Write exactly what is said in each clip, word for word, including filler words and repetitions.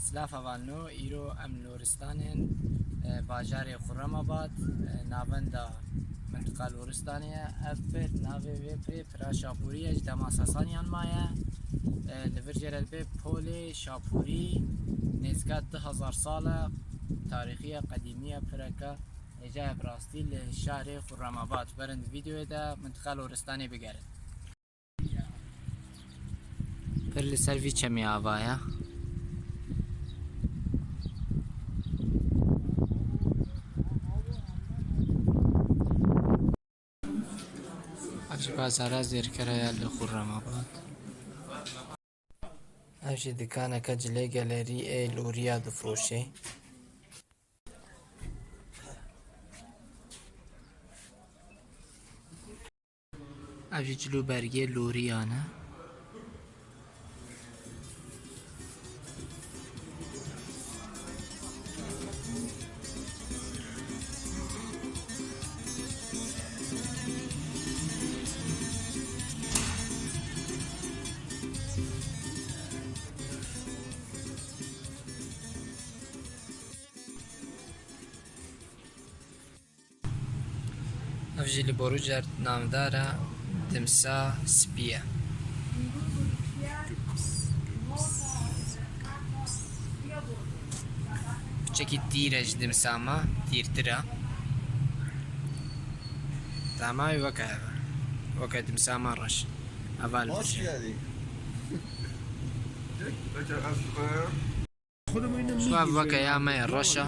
Silav hevalno, îro em li Loristanê yin, e, bajarê Xurremabad, e, navenda mintiqa Loristanê ye. Ev pir, navê vê pirê pira Şapûrî ye, ji dema Sasaniyan maye. E, li vir jê re dibê polê Şapûrî, nêzîka du hezar sal e, tarîxî ye, qedîmî ye pireke. Hêja ye bi rastî li şarê Xurremabad. Werin di vîdeoyê de mintiqa Loristanê bigerin. Pir li ser vî çemê ava ye. Ev jî bazara zêrkera ye li Xurremabad. Ev jî dikaneke cilê gelerî ê loriya difroşê. Ev jî cil û bergê loriyan e. Ev jî li Borucer namdar e, dimsa spî ye. Piçekî tîr e ji dimsa me, tîrtir e. Tama wî weke, weke dimsa me reş. Heval Hoş geldin. Ev weke ya me ye reş e.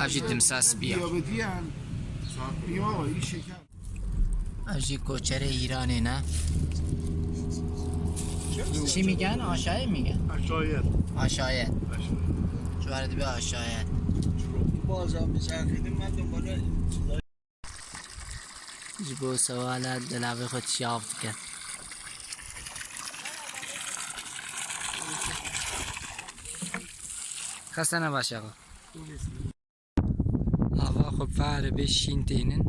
Ev jî dimsa spî ye. Ev jî koçerê Îranê ne. Çi migen? Aşağı migen? Aşağıya. Aşağı. Şu ara dibe aşağıya. Bazen bize dedim ben de bana Ji bo sewala delavê xwe tişiya av dike. Xeste nebaş e. Ava xwe pare bê şîn tênin.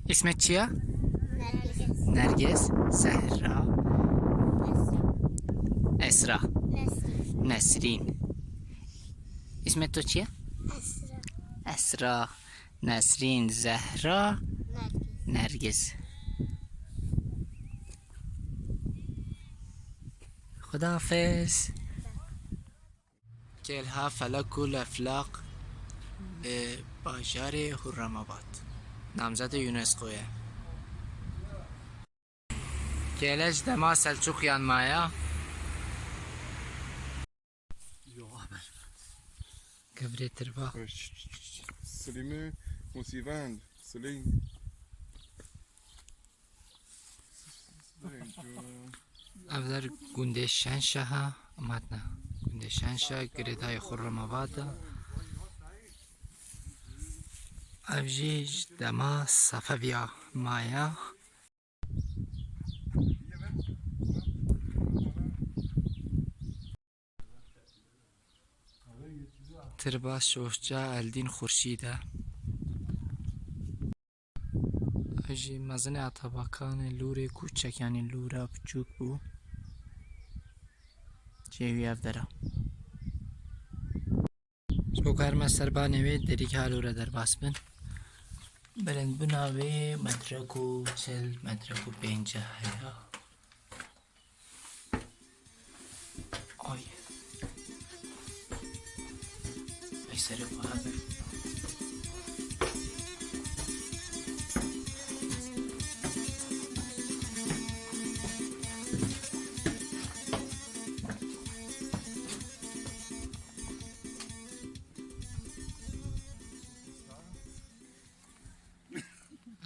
Îsmet çi ye? Nergis. Nergis. Zehra. Esra. Esra. Nesrin. Nesrin. Îsmet to çi ye? Esra. Esra. Nesrin, Zehra, Nergis. Nergis. Xwedafez. Kêlha Felek û Leflaq li bajarê Hurremabad. Namzedê UNESCO ye. Kêle ji dema Selçûqiyan maye. Yo, haber. Gevrê tirba. Silîmê Musîvend. Silîm. Ev der gundê Şenşeha, matna. Gundê Şenşeh, girêdayê Xurremabad e. Ev jî ji dema Sefeviya maye. Tirba Şoşca Eldîn Xurşîd e. Ev jî mezinê Atabakan e, lûrê kûçek, yanî lûra piçûk bû. Cihê wî ev der e. Ji bo ku herime ser banê wê, derî ka lûre derbas bin. Belendbûna wê metrek û çil, metrek û pêncî heye. Ay. Ay, serê xwe hebe.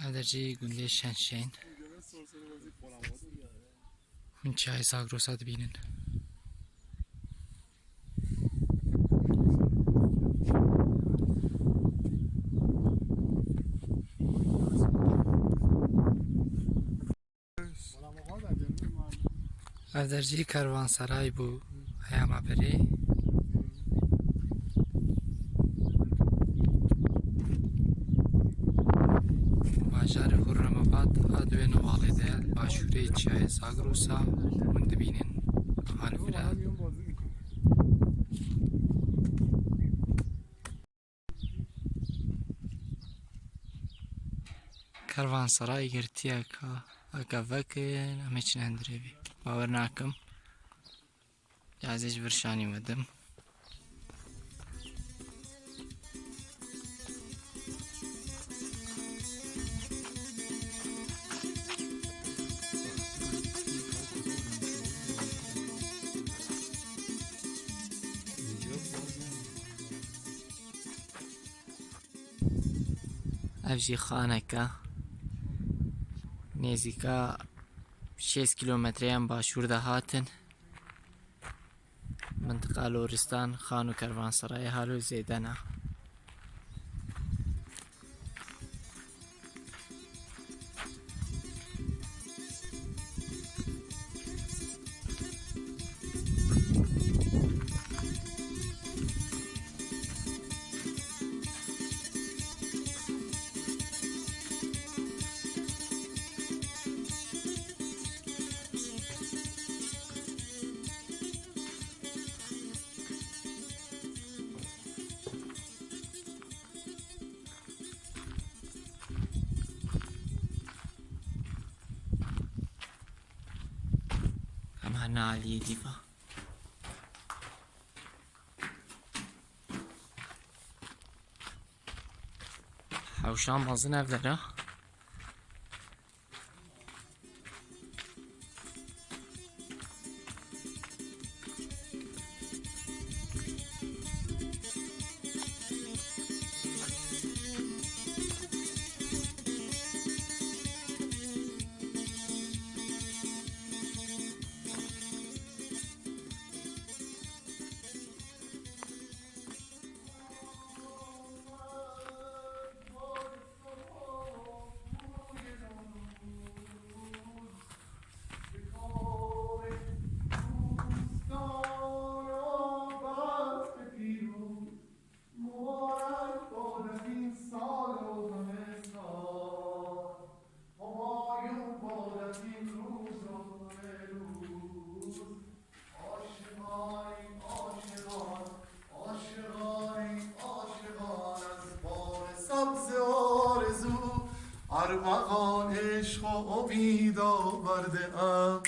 Ev der jî gundê Şenşeyn. Hûn çiyayê Zagrosa dibînin. Ev der jî kervanseray bû heyama berê. Bajarê Hurremabad a di wê newalê de, başûrê çiyayê Zagrosa, hûn dibînin. Alvira. Kervanseray girtiye ka, eke vekin, em ê çin hundirê vê. Bawer nakim. Ya ez ê ji vir şanî we dim. Ev jî xaneke nêzîka şêst kîlometreyan başûr de hatin. Mintiqa Loristan, xan û kervanserayê halo zêde ne. Em hene aliyê dî ve. Hewşa mezin ev der e. Aşiqan, aşiqan, aşiqan, ez barê sebzê arezû, ermexan êşq û omîda berde em.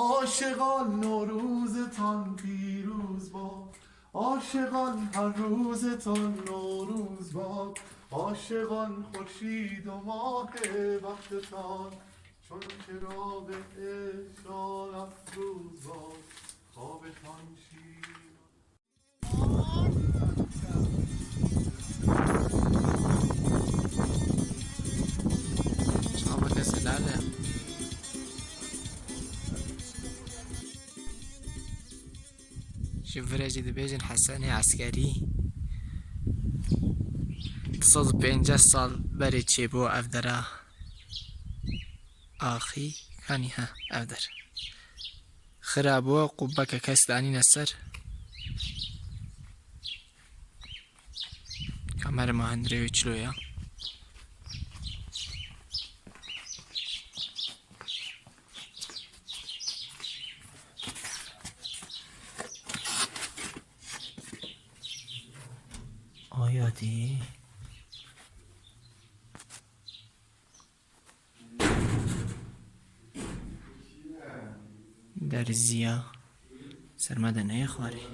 Aşiqan, Norûzê tan pîrûz ba. Aşiqan, her rûzê tan Norûz ba. Aşiqan, xurşîd û mahê bextê tan. Çon çiraxê êşan efrûz ba, xabê tan şîr. Çaveke zelal e. Ji vir re jî dibêjin Hesenê Eskerî. Du sed û pênceh sal berê çêbû ev dera. Axî, kanî he, ev der. Xira bû, qubbeke kes danîne ser. Kamera ma hundirê wê çilo ya. Aya dî. Derziya. Ser me de neyê xwarê.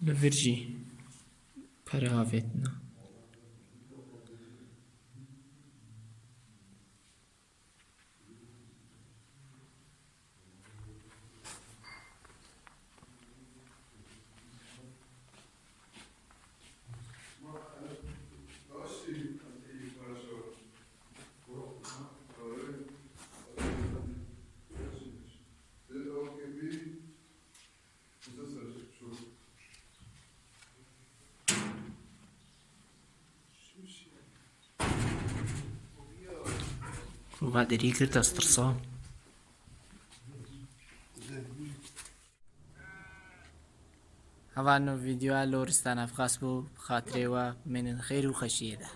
Li vir jî pere avêtine. Va derî girt, ez tirsam. Hevalno, vîdeoya Loristan ev qas bû, bi xatirê we, bimînin xêr û xweşiyê de.